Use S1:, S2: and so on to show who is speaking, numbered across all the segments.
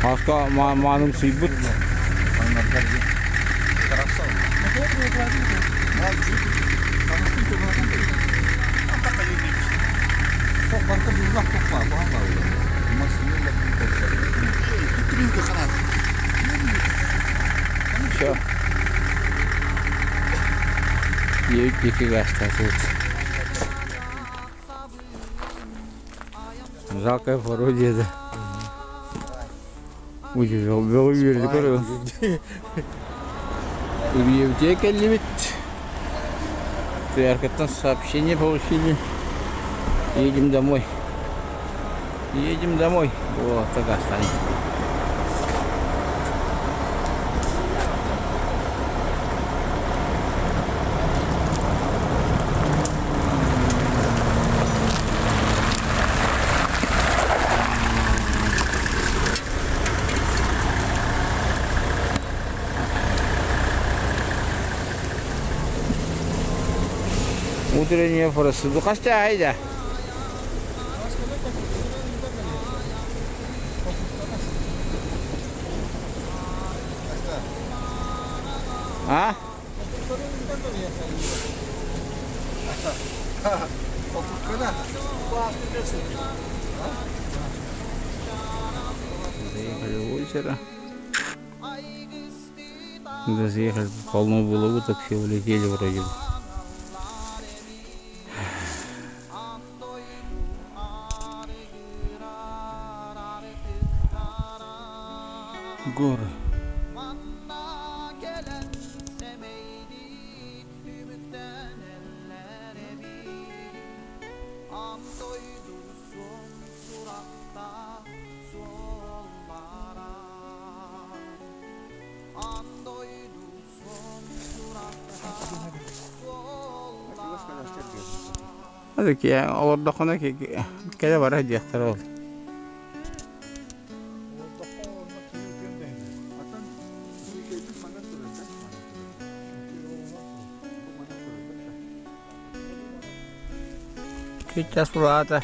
S1: Хаска маанымсыйбыт. Все. Диэбит диэки гаастаатыбыт. Жалкая пародия да. Бөҕү үөрдү көрө. Үрүйэбитигэр кэллибит. Туяркаттан сообщение получили. Едем домой. Едем домой. О, Казахстан. Утренняя процедура. Хас айда? А? Заехали в озеро. Когда заехали, полно было уток, все улетели вроде бы. Горы. Олордоххуна кэлэ бара диэхтэрэ ол. Сейчас плата.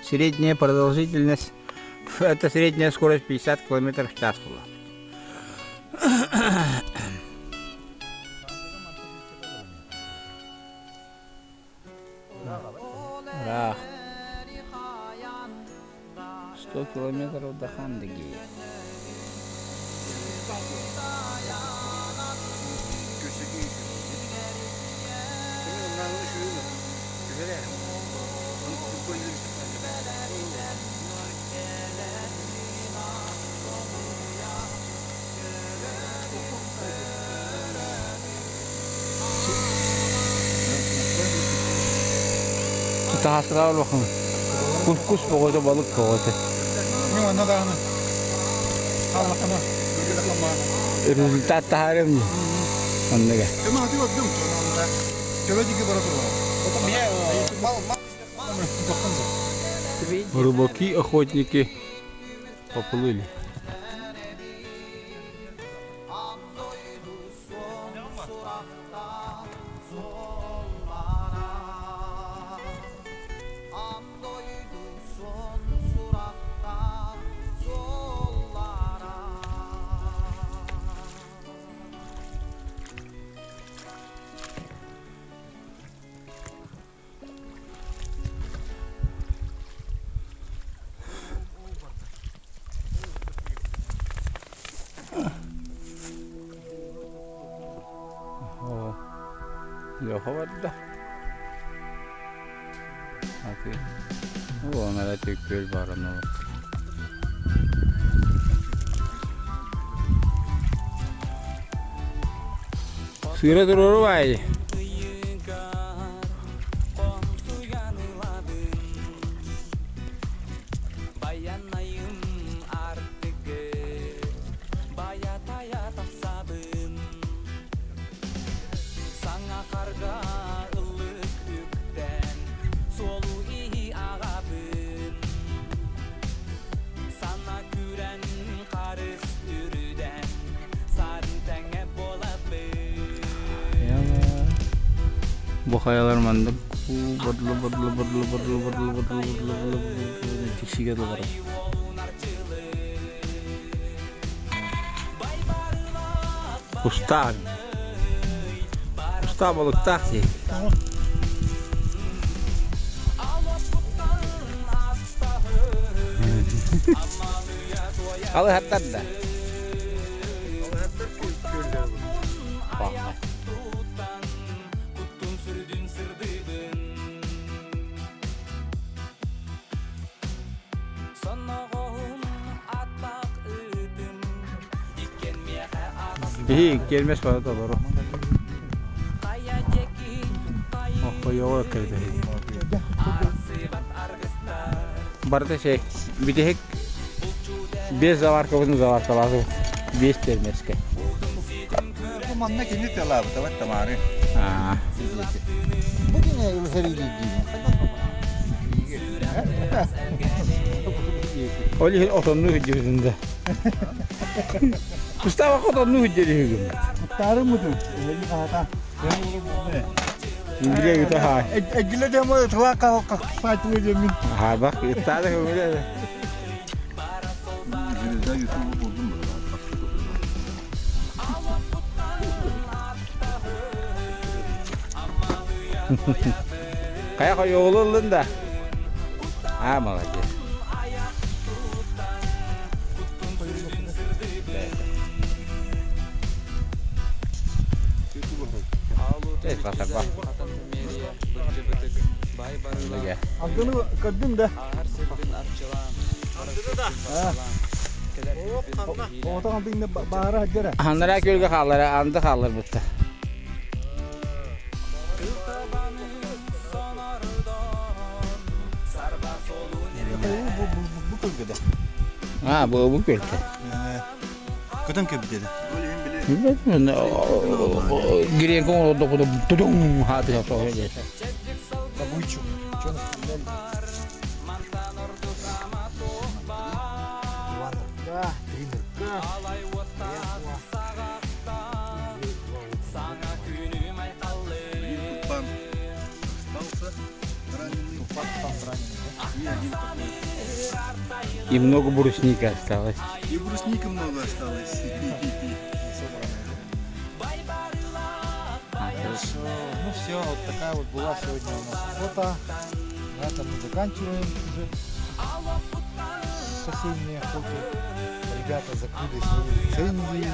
S1: Средняя продолжительность, это средняя скорость 50 км в час была. Рах. 100 километров до Хандыги. Таһаастыраҕа улахан кус боҕото балык боҕото. Результат таһаарыам дии. Оннуга. Рыбаки, охотники поплыли. Леха барда. Аты. Ол ана күөл баарын олор. Сыыра туруору баай. Бу хайалар маннык. Уу бодло бодло бодло бодло бодло бодло бодло бодло тиксигэ дылы Кустаан. Кустаан балыктаах дии. Алыһаттар да. Биһи келмес бара толору. Охойоҕо кэлбэһи. Барыта şey, бүтэһик без заваркабытын заваркалаатыбыт. Без термеске.
S2: Бу манна кини тылаабыта бат тамары.
S1: Аа.
S2: Бу кини ылсарыйдыы
S1: Ол иһин отоннуу сылдьыбытын да. Кустаабакка отоннуу сылдьар үһүгүн.
S2: Куттаары мутун. Эһэги хаата.
S1: Индире ыта хаай.
S2: Эгиле демо тыла сайтылы демин.
S1: Хаабак ыттаада көҥүлэ. Хайа хойуолу ыллын да? Аа, молодец.
S2: Агдыны көрдүм да.
S1: Анараа күөлгэ хааллара, анды хаалларбыттар. Аа, бу бу күөлтэ.
S2: Көтөн кэбитеді.
S1: Гренко олордо тудуң хааты
S2: Табуйчу.
S1: И много брусника осталось.
S2: И брусника много осталось.
S3: Хорошо. Ну все, вот такая вот была сегодня у нас охота. На этом мы заканчиваем уже с осенней охоты. Ребята закрыли свои лицензии.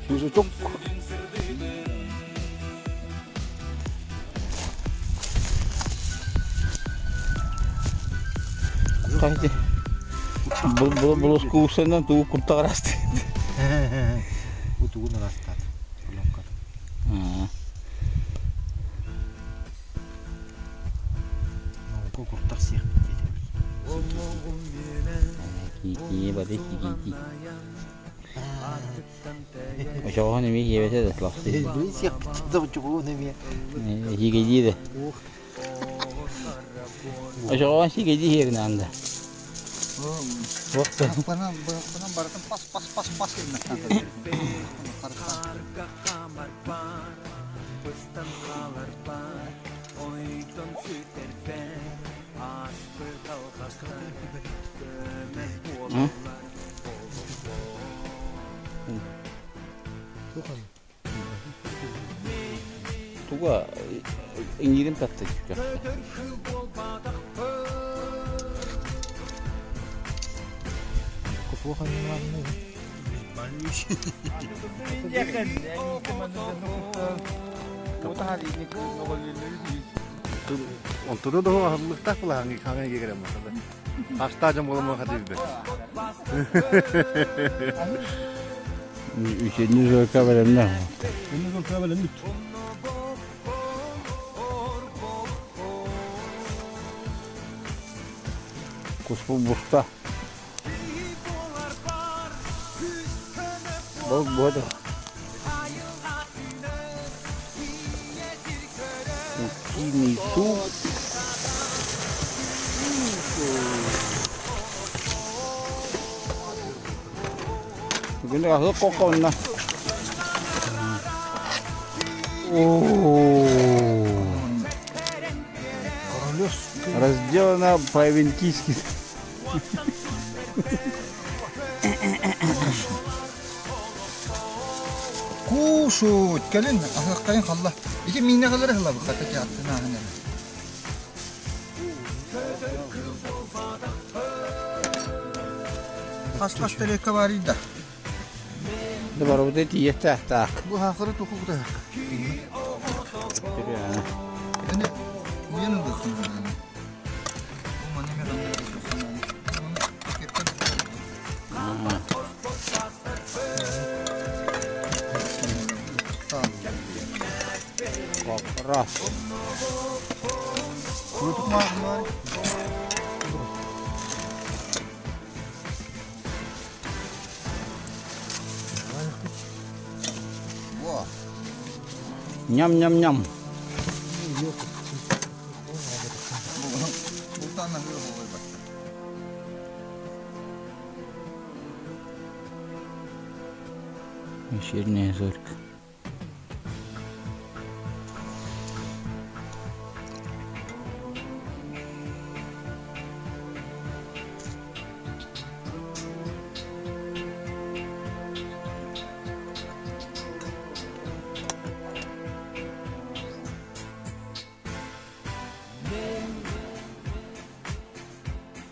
S1: Сүүсүчук. Хайди. Булускуусанан тугу куртаҕарасты.
S3: Утугун ырастат. Пленката. Наука куртах сиэхпит диэтибит.
S1: Киитии бады киитии. Очоҕон эмиэ иэбэтэ да слахсы.
S3: Билин сиэхпит да очоҕун эмиэ.
S1: Сигэдии да. Очоҕон сигэдии иһэрин анда.
S2: Бынан барытын пас пас пас пас
S1: Туга иҥиирин татты.
S3: Кутуох аннылаанны.
S2: Онтуну да аһыллыктаах былаһаҥҥы хаҥа иэгэрэ буолла. Хастаа дьон буоламмын хатыыбыт.
S1: Үчүннү жойка бэлэмнэ. Куспу буста. Бог бода. Утиный суп. Бүгүн аһылык кокка онно.
S3: Королевская.
S1: Разделана по-венкийски.
S4: Кушать! Кэлин, аһыахтайын халла. Ити миинэ халары хылабы хата театтын ааһын эрэ. Хас-хас тарелка бар да.
S1: Да барыбыта тиийэхтээх так.
S4: Бу хахыры туху кутаһах. Эне уйан ылдыктын. Бу маны мен
S1: Раз. Ням-ням-ням. Вечерняя зорька.